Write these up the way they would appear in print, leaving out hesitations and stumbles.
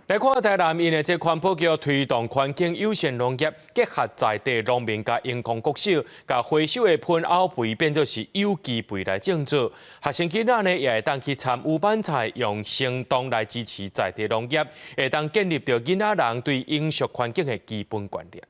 來看台南，𪜶的這環保局推動環境友善農業，結合在地農民佮永康國小，共回收的噴沤肥變做是有機肥來種作。學生囡仔呢也會當去參與板菜，用行動來支持在地農業，會當建立著囡仔人對永續環境的基本觀念。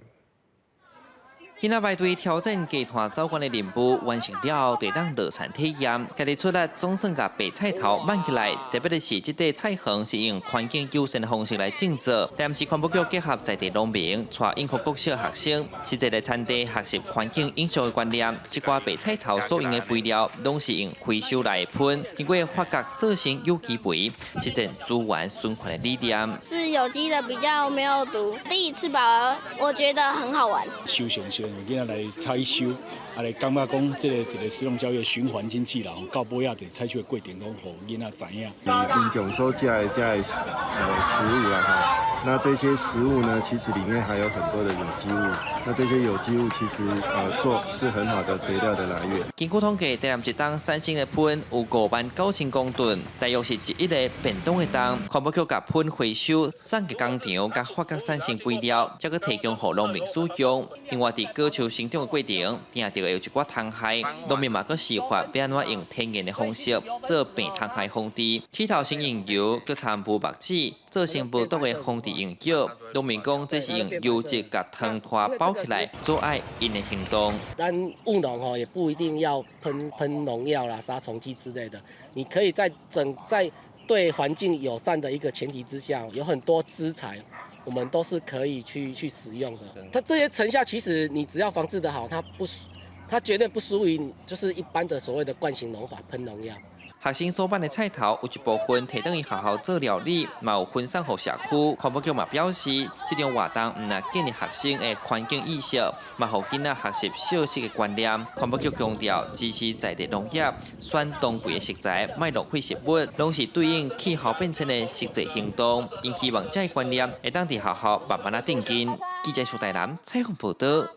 囡仔排隊挑戰低碳走關的任務完成了後，就當落田體驗，家己出力總算共白菜頭挽起來。特別的是，這塊菜園是用環境友善的方式來種作，台南市環保局結合在地農民，帶永康國小學生，實際來田地學習環境永續的觀念。這寡白菜頭所用的肥料，攏是用回收來的糞，經過發酵做成有機肥，實踐資源循環的理念。是有機的，比較沒有毒。第一次吧，我覺得很好玩。收成時，囡仔來採收，啊來感覺講這個一個食農教育循環經濟啦，到尾仔佇採收的過程攏予囡仔知影。民眾所食的這个食物啦，哈，那這些食物呢，其實裡面還有很多的有機物，那這些有機物其實做是很好的肥料的來源。根據統計，台南一冬產生的糞有59,000公噸，大約是一億个便當的重。環保局共糞回收送給工廠，共發酵產生肥料，才閣提供予農民使用。另外，佇果樹成長的過程，定著會有一寡蟲害，農民嘛閣示範欲按怎用天然的方式做病蟲害防治。起頭先用油，閣摻木子，做成無毒的防治溶液。農民講，這是用油脂共糖拖包起來，阻礙𪜶的行動。咱務農吼也不一定要噴噴農藥啦、殺蟲劑之類的，你可以在整在對環境友善的一個前提之下，有很多資材，我們都是可以去使用的。它這些成效其實你只要防治得好，它絕對不輸於就是一般的所謂的慣行農法噴農藥。學生所挽的菜頭有一部分提轉去學校做料理，嘛有分送予社區。環保局嘛表示，這場活動毋但建立學生的環境意識，嘛予囡仔學習惜食的觀念。環保局強調，支持在地農業，選當季的食材，莫浪費食物，攏是對應氣候變遷的實際行動。𪜶希望這个觀念會當佇學校慢慢仔定根。記者蘇台南採訪報導。